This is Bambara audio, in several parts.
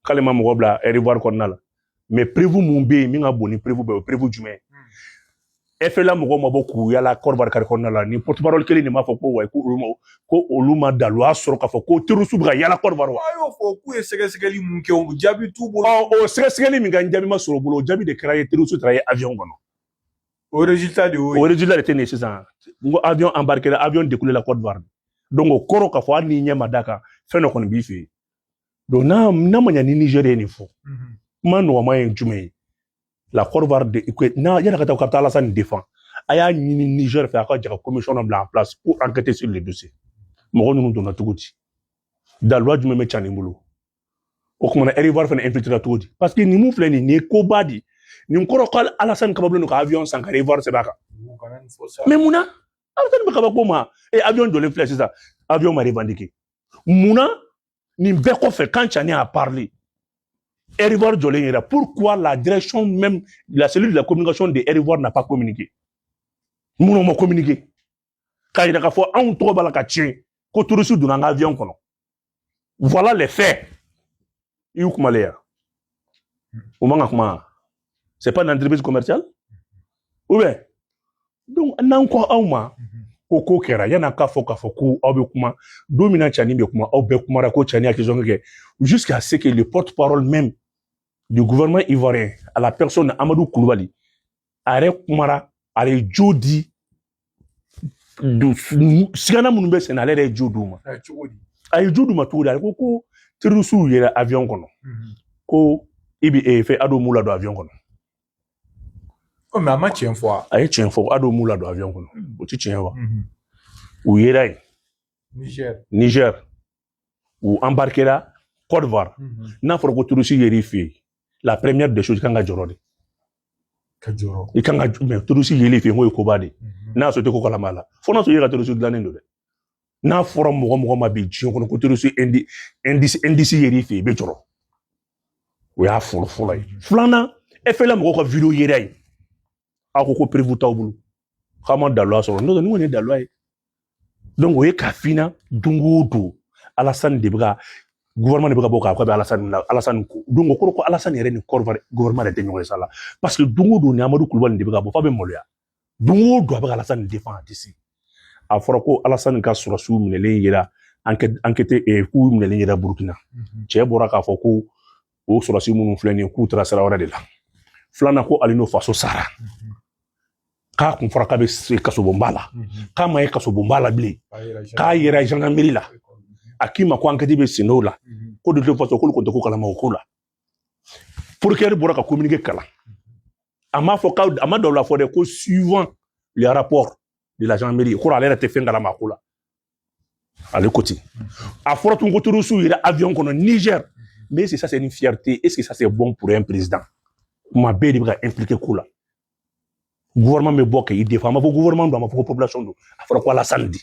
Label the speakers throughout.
Speaker 1: K'ale ma mɔgɔ bila Air Ivoire kɔnɔna la, mais preuve mun bɛ yen min ka bon ni preuve bɛɛ ye? O preuve jumɛn ye? FLA mɔgɔw ma bɔ k'u yala Côte d'Ivoire kari kɔnɔna la. Ni porte-parole kelen de m'a fɔ ko wa ko olu ma daluya sɔrɔ k'a fɔ ko terroriste bɛ ka yala Côte d'Ivoire wa?
Speaker 2: A y'o fɔ k'u ye sɛgɛsɛgɛli mun kɛ, o jaabi t'u bolo.
Speaker 1: Ɔ, o sɛgɛsɛgɛli min kɛ, jaabi ma sɔrɔ o bolo, o jaabi de kɛra ye terroriste taara ye avion kɔnɔ.
Speaker 2: O résultat de y'o ye.
Speaker 1: O résultat de tɛ nin ye sisan. N ko avion embarqué la, avion décollé la Côte d'Ivoire. Donc o kɔrɔ k'a fɔ hali n'i ɲɛ ma d'a kan, fɛn dɔ kɔni b'i fɛ yen. Donc n'a ma ɲɛ ni Niger ye nin fɔ, kuma nɔgɔman ye jumɛn ye? La Côte d'Ivoire de n'a yɛrɛ ka taa ka taa Alassane défend, a y'a ɲini Niger fɛ a ka jɛ ka commission dɔ bila en place pour enquêter sur le dossier. Mɔgɔ ninnu donna cogo di? Daluya jumɛn bɛ Tiani bolo? O kumana Air Ivoire fana infiltré cogo di? Parce que nin mun filɛ nin, nin ye koba di. Nin kɔrɔ ko Alassane kababilen don ka avion san ka Air Ivoire sɛbɛn a kan. Mais munna Alassane bɛ kabako ma e avion jɔlen filɛ sisan, avion ma revendiqué? Munna nin bɛɛ kɔfɛ, quand Tiani a parlé, Air Ivoire jɔlen yɛrɛ, pourquoi la direction même, la cellule de la communication de Air Ivoire n'a pas communiqué? Munna ma communiqué k'a yira k'a fɔ anw tɔgɔ b'a la ka tiɲɛ, ko terroriste donna an ka avion kɔnɔ? Voilà les faits. I y'u kumalen yan, o man ka kuma. C'est pas une entreprise commerciale ou bien? Donc n'an ko aw ma ko ko kɛra, yan'a k'a fɔ k'a fɔ ko aw bɛ kuma don min na, Tiani bɛ kuma, aw bɛɛ kumara ko Tiani accusation kɛ, jusqu'à ce que le porte-parole même du gouvernement ivoirien, à la personne de Amadou Koulibaly, a yɛrɛ kumara, a ye jo di sigana minnu bɛ sen na, ale yɛrɛ ye jo d'u ma. A ye jo d'u ma cogo di? A ko ko terroriste yɛrɛ avion kɔnɔ, ko i bɛ fɛ a d'o mun ladon avion kɔnɔ.
Speaker 2: Mais a ma tiɲɛ fɔ.
Speaker 1: A ye tiɲɛ fɔ, a d'o mun ladon avion kɔnɔ, o ti tiɲɛ wa? U yera yen.
Speaker 2: Niger.
Speaker 1: Niger, u embarquera Côte d'Ivoire. N'a fɔra ko terroriste yer'i fɛ yen, la première des choses, i kan ka jɔrɔ de.
Speaker 2: Ka jɔrɔ.
Speaker 1: I kan ka, mais terroriste yeli fɛ yen, k'o ye koba de ye. N'a sɔrɔ i tɛ ko kalama la, fo n'a sɔrɔ i yɛrɛ ka terroriste dilannen don dɛ. N'a fɔra mɔgɔ mɔgɔ ma bi diɲɛ kɔnɔ ko terroriste indice yer'i fɛ yen, i bɛ jɔrɔ. O y'a fɔlɔ fɔlɔ ye. Filanan, FLA mɔgɔw ka vidéo yera yen. Aw ko ko preuve t'aw bolo, k'aw ma daluya sɔrɔ. N'o tɛ, nin kɔni ye daluya ye. Donc o ye k'a f'i ɲɛna, don o don Alassane de bɛ ka, gouvernement de bɛ ka bɔ k'a bɛ Alassane la, Alassane ko. Donc o kɔrɔ ko Alassane yɛrɛ ni Côte d'Ivoire gouvernement yɛrɛ tɛ ɲɔgɔn ye sa la, parce que don o don ni Amadou Coulibaly de bɛ ka bɔ f'a bɛ maloya. Don o don a bɛ ka Alassane défend, a tɛ se. A fɔra ko Alassane ka sɔrɔsiw minɛlen yera enquête k'u minɛlen yera Burukina. Cɛ bɔra k'a fɔ ko o sɔrɔsi minnu filɛ nin ye, k'u taara sira wɛrɛ de la. Filanan, ko Alino faso sara, k'a kun fɔra k'a bɛ se kasobonba la, k'a ma ye kasobonba la bilen, k'a yɛrɛ gendarmerie la. A k'i ma ko enquête bɛ sen o la, ko de toute façon k'olu kɔni tɛ ko kalama o ko la. Procureur bɔra ka communiqué kalan, a m'a fɔ k'a a ma dɔw la fɔ dɛ, ko suivant le rapport de la gendarmerie, kɔrɔ ale yɛrɛ tɛ fɛn kalama a ko la. Ale ko ten. A fɔra tun ko terroriste yɛrɛ avion kɔnɔ Niger. Mais est-ce que ça, c'est une fierté? Est-ce que ça, c'est bon pour un président? Kuma bɛɛ de bɛ ka impliqué ko la. Gouvernement bɛ bɔ k'i défend, a ma fɔ gouvernement don, a ma fɔ ko population don, a fɔra ko Alassane di.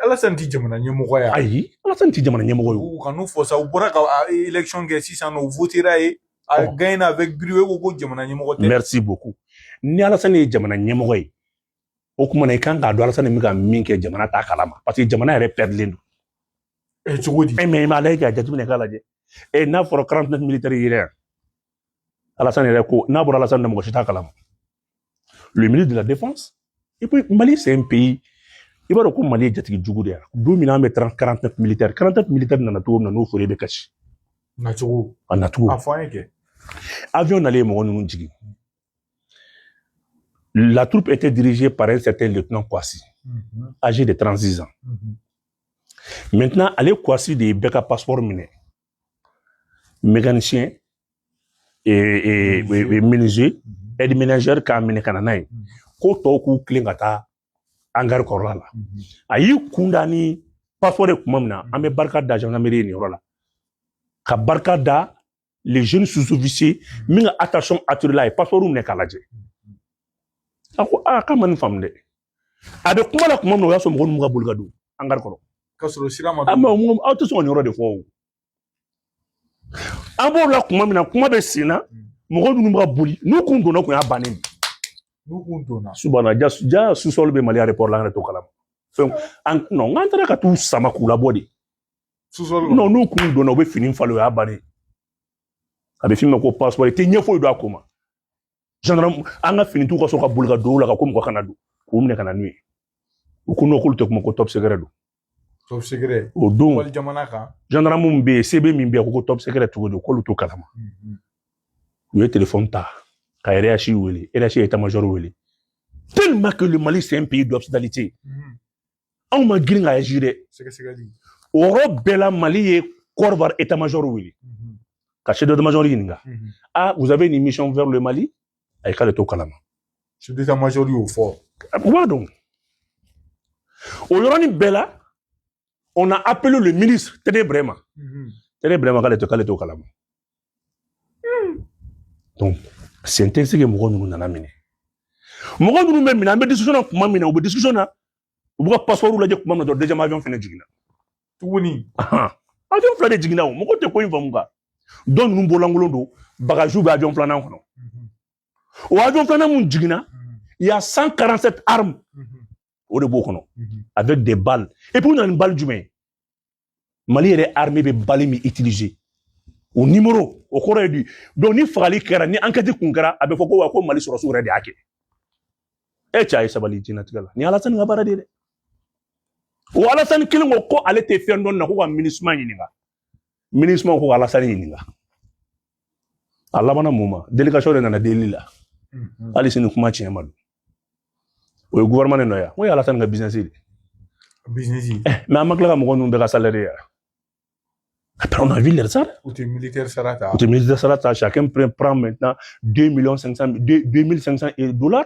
Speaker 2: Alassane ti jamana ɲɛmɔgɔ ye.
Speaker 1: Ayi, Alassane ti jamana ɲɛmɔgɔ ye.
Speaker 2: U kan'u fɔ sa, u bɔra ka élection kɛ sisan nɔ, u votera ye, a gagné avec brio, e ko ko jamana ɲɛmɔgɔ tɛ.
Speaker 1: Merci beaucoup. Ni Alassane ye jamana ɲɛmɔgɔ ye, o kuma na i kan k'a dɔn Alassane bɛ ka min kɛ, jamana t'a kalama, parce que jamana yɛrɛ pɛrɛlen don.
Speaker 2: Ɛ, cogo di?
Speaker 1: E, mais i m'a lajɛ k'a jateminɛ k'a lajɛ. E, n'a fɔra 49 militaires yɛrɛ yan, Alassane yɛrɛ ko n'a bɔra Alassane na, mɔgɔ si t'a kalama. Le ministre de la Défense. Et puis Mali, c'est un pays, i b'a dɔn ko Mali ye jatigi jugu de ye. Don min na an bɛ 49 militaires, 49 militaires nana cogo min na, n'o fɔra, i bɛ kasi.
Speaker 2: Nacogo?
Speaker 1: A nacogo.
Speaker 2: A fɔ an ye kɛ.
Speaker 1: Avion nalen mɔgɔ ninnu jigin, la troupe était dirigée par un certain lieutenant Kouassi, âgé de 36 ans. Maintenant, ale Kouassi de ye bɛɛ ka passeport minɛ, mécanicien et menuisier, aide ménagère, k'a minɛ ka na n'a ye, ko tɔw k'u tilen ka taa hangar kɔrɔla la. A y'i kun da ni passeport ye tuma min na, an bɛ barika da gendarmerie ye nin yɔrɔ la, ka barika da les jeunes sous-officiers min ka attention attirée la, a ye passeport minɛ k'a lajɛ. A ko aa, k'a ma nin faamu dɛ. A bɛ kuma la tuma min na, o y'a sɔrɔ mɔgɔ ninnu ka boli ka don hangar kɔrɔ.
Speaker 2: Ka sɔrɔ sira ma.
Speaker 1: An bɛ aw tɛ sɔn ka nin yɔrɔ de fɔ o. An b'o la tuma min na, kuma bɛ sen na, mɔgɔ minnu bɛ ka boli, n'u kun donna kun y'a bannen de.
Speaker 2: N'u kun donna.
Speaker 1: Subahana, ja ja, sous-sol bɛ Mali aéroport la, an yɛrɛ t'o kalama. Fɛn an non, an taara ka t'u sama k'u labɔ de.
Speaker 2: Sous-sol.
Speaker 1: Non, n'u kun donna, u bɛ fini falen, o y'a bannen. A bɛ f'i ma ko passeport, i tɛ ɲɛ foyi dɔn a ko ma. Gendarme, an ka finitigiw ka sɔrɔ ka boli ka don o la ka ko mɔgɔ kana don k'u minɛ ka na n'u ye. U ko non, k'olu tɛ kuma, ko top secret don.
Speaker 2: Top secret.
Speaker 1: O don
Speaker 2: wali jamana kan.
Speaker 1: Gendarme min bɛ yen, CB min bɛ yen, ko top secret cogo di, k'olu t'o kalama. U ye téléphone ta ka RH wele, RH ye état major wele. Tellement que le Mali, c'est un pays d'hospitalité, anw ma girin ka agir dɛ.
Speaker 2: Sɛgɛsɛgɛli.
Speaker 1: O yɔrɔ bɛɛ la, Mali ye Côte d'Ivoire état major wele ka chef d'état major ɲininka: ah, vous avez une mission vers le Mali? Ayi, k'ale t'o kalama.
Speaker 2: Chef d'état major y'o fɔ.
Speaker 1: U b'a dɔn. O yɔrɔnin bɛɛ la, on a appelé le ministre Tede Brema. Tede Brema k'ale t'o kalama. Donc sen tɛ se mɔgɔ ninnu nana minɛ. Mɔgɔ ninnu bɛ minɛ, an bɛ discussion na tuma min na, u bɛ discussion na, u b'u ka passeport lajɛ tuma min na dɔrɔn, deuxième avion fɛnɛ jiginna.
Speaker 2: Tuguni.
Speaker 1: Avion fila de jiginna. O mɔgɔw tɛ ko in faamu kan. Dɔw ninnu bololankolon don, bagage bɛ avion filanan kɔnɔ. O avion filanan mun jiginna, il y a 147 armes, o de b'o kɔnɔ, avec des balles. Et puis u nana ni balle jumɛn ye? Mali yɛrɛ armée bɛ balle min utiliser, o numéro o kɔrɔ ye di? Donc ni fagali kɛra, ni enquête kun kɛra, a bɛ fɔ ko wa ko Mali sɔrɔsiw yɛrɛ de y'a kɛ. E cɛ, a ye sabali diɲɛlatigɛ la. Nin ye Alasani ka baara de ye dɛ. O Alasani kelen ko ale tɛ fɛn dɔn na, ko ka MINUSMA ɲininka. MINUSMA ko ka Alasani ɲininka. A labanna mun ma? Délégation de nana delili la. Hali sini kuma tiɲɛ ma don. O ye gouvernement de nɔ ye. O ye Alasani ka business de.
Speaker 2: Business.
Speaker 1: Mais an ma tila ka mɔgɔ ninnu bɛɛ ka salaire ye. Après, on a vu leur salaire.
Speaker 2: U tɛ militaire sara ta.
Speaker 1: U tɛ militaire sara ta. Chacun prend maintenant 2 millions 500, 2, 2500 dollars.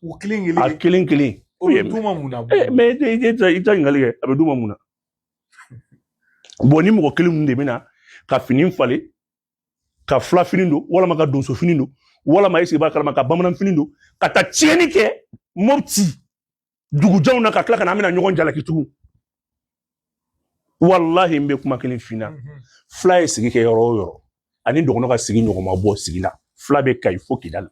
Speaker 2: U kelen kelen.
Speaker 1: A kelen kelen.
Speaker 2: O bɛ d'u ma mun na?
Speaker 1: Eh, mais i tɛ ɲininkali kɛ, a bɛ d'u ma mun na? Bon, ni mɔgɔ kelen ninnu de bɛ na ka fini falen, ka fila fini don, walama ka donso fini don, walama e b'a kalama ka bamanan fini don, ka taa tiɲɛni kɛ Mopti dugujanw na, ka tila ka na an bɛna ɲɔgɔn jalaki tugun. Walahi, n bɛ kuma kelen f'i ɲɛna. Fila ye sigi kɛ yɔrɔ o yɔrɔ, ani dɔgɔnɔ ka sigi ɲɔgɔn ma bɔ sigi la, fila bɛ Kayi fo Kidali.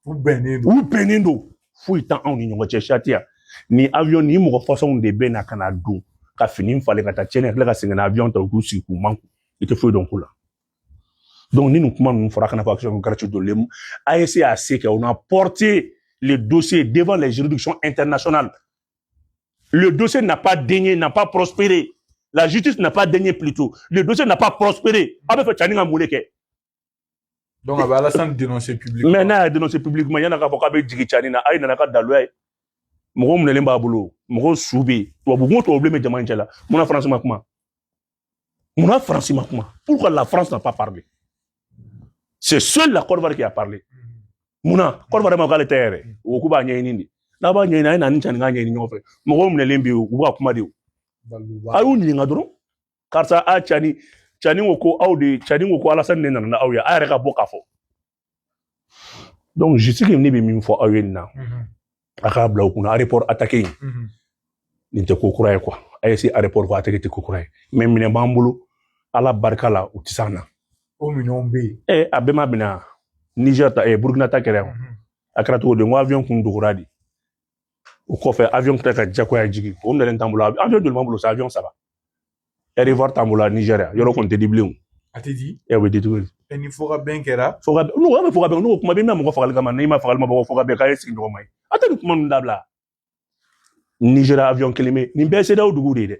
Speaker 2: U bɛnnen don.
Speaker 1: U bɛnnen don, foyi t'an anw ni ɲɔgɔn cɛ. Satiya ni avion ni mɔgɔ façon de bɛ na ka na don ka fini falen, ka taa tiɲɛni, ka tila ka segin ka na avion ta, u k'u sigi k'u manku, i tɛ foyi dɔn ko la. Donc ni nin kuma ninnu fɔra, kana fɔ action gratuite don. AES a se kɛ, on a porté le dossier devant les juridictions internationales. Le dossier n'a pas daigné, n'a pas prospéré. La justice n'a pas daigné plutôt. Le dossier n'a pas prospéré. A bɛ fɛ Tchani ka mun de kɛ?
Speaker 2: Donc a bɛ Alassane dénoncer publiquement.
Speaker 1: Mais n'a y'a dénoncé publiquement, yan'a k'a fɔ k'a bɛ jigin Tchani na, a ye nana ka daluya ye. Mɔgɔw minɛlen b'a bolo, mɔgɔw su bɛ yen. Tubabu ko tubabu bilen bɛ jama in cɛ la. Munna France ma kuma? Munna France ma kuma? Pourquoi la France n'a pas parlé? C'est seule la Côte d'Ivoire qui a parlé. Munna Côte d'Ivoire ma k'ale tɛ yɛrɛ? O ko b'a ɲɛɲini de. N'a b'a ɲɛɲini, a ye na ni Tchani k'a ɲɛɲini ɲɔgɔn fɛ. Mɔgɔw minɛlen bɛ yen, u b'a kuma de o. A y'u ɲininka dɔrɔn. Karisa, a Tchani, Tchani ko ko aw de, Tchani ko ko Alassane de nana n'aw ye, a yɛrɛ ka bɔ k'a fɔ. Donc justice, ne bɛ min fɔ aw ye nin na, a k'a bila u kunna, aéroport attaqué in, nin tɛ ko kura ye quoi. AES aéroport ko attaqué tɛ ko kura ye. Mais minɛn b'an bolo, Ala barika la, u tɛ s'an na.
Speaker 2: O minɛnw bɛ yen.
Speaker 1: A bɛɛ ma minɛ. Niger ta, Burkina ta kɛra yan. A kɛra cogo di? N ko avion kun dogora de. O kɔfɛ, avion tila ka jagoya jigin. O minɛlen t'an bolo. Avion joli b'an bolo sa? Avion saba. Air Ivoire t'an bolo Niger, yɔrɔ kɔni tɛ di bilen o.
Speaker 2: A tɛ di.
Speaker 1: Ɛ, o bɛ di cogo di?
Speaker 2: Ɛ, ni fɔ ka bɛn kɛra.
Speaker 1: Fo ka n'o bɛ fɔ ka bɛn, n'o kuma bɛ, i bɛna mɔgɔ fagali kama, n'i ma fagali ma bɔ fo ka bɛn k'a ye sigi ɲɔgɔn ma ye. A tɛ nin kuma ninnu dabila. Niger avion kelen bɛ, nin bɛɛ ye CEDEAO duguw de ye dɛ.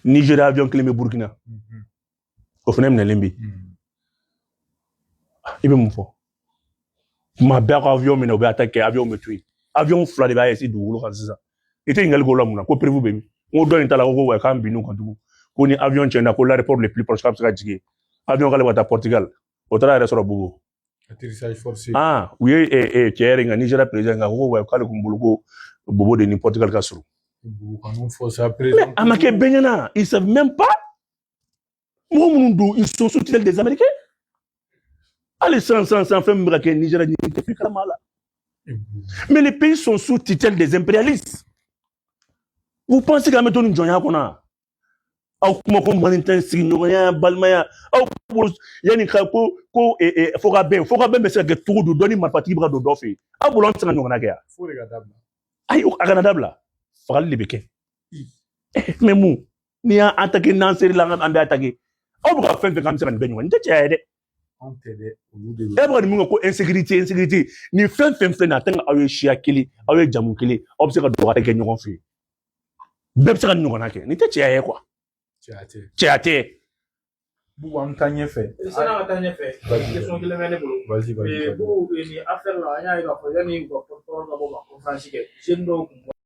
Speaker 1: Niger avion kelen bɛ Burkina. O fana minɛlen bɛ yen. I bɛ mun fɔ? Kuma bɛɛ aw ka avion minɛ, u bɛ attaque kɛ, avion bɛ to yen. Avion fila de b'a AES dugukolo kan sisan. I tɛ ɲininkali k'o la mun na? Ko preuve bɛ min? N ko dɔ in ta la, ko wa k'an binn'u kan tugun. Ko ni avion tiɲɛna, ko l'aéroport le plus proche k'a bɛ se ka jigin. Avion k'ale bɛ ka taa Portugal. O taara yɛrɛ sɔrɔ Bobo.
Speaker 2: Atterrissage forcé.
Speaker 1: Ah, u ye cɛ yɛrɛ nka Nigeria président nka ko wa k'ale kun bolo ko Bobo de ni Portugal ka surun.
Speaker 2: Kanu fɔ sa.
Speaker 1: Mais a ma kɛ bɛɛ ɲɛna. Ils savent même pas. Mɔgɔ minnu don, ils sont sous tutelle des Américains. Hali san san san, fɛn min bɛ ka kɛ Nigeria, nin tɛ foyi kalama la. Mais les pays sont sous tutelle des impérialistes. Vous pensez qu'an bɛ to nin jɔnya kɔnɔ? Aw kuma ko manintan, sigiɲɔgɔnya, balimaya, aw bolo yanni ka ko fo ka bɛn, fo ka bɛn bɛ se ka kɛ cogo di dɔ ni marifatigi bɛ ka don dɔ fɛ yen? Aw bolo an tɛ se ka ɲɔgɔnna kɛ yan?
Speaker 2: Fo de ka dabila.
Speaker 1: Ayi, a kana dabila, fagali de bɛ kɛ. Mais mun n'i y'an attaqué, n'an ser'i la, an bɛ attaqué. Aw bɛ ka fɛn fɛn k'an bɛ se ka nin bɛɛ ɲɔgɔn, nin tɛ cɛya ye dɛ.
Speaker 2: Anw tɛ dɛ, olu de.
Speaker 1: E bɛ ka nin min kɛ ko insécurité, insécurité, nin fɛn fɛn filɛ nin ye, a tɛ aw ye siya kelen, aw ye jamu kelen, aw bɛ se ka dɔgɔya kɛ ɲɔgɔn fɛ yen, bɛɛ bɛ se ka nin ɲɔgɔnna kɛ. Nin tɛ cɛya ye quoi.
Speaker 2: Cɛya tɛ.
Speaker 1: Cɛya tɛ.
Speaker 2: Bubu, an bɛ taa ɲɛfɛ.
Speaker 3: Sanni an ka taa ɲɛfɛ, question kelen bɛ ne bolo.
Speaker 2: Vas-y, vas-y.
Speaker 3: Bubu, nin affaire la, an y'a ye k'a fɔ yanni u ka porte-parole ka bɔ ka conférence kɛ, jeune dɔw kun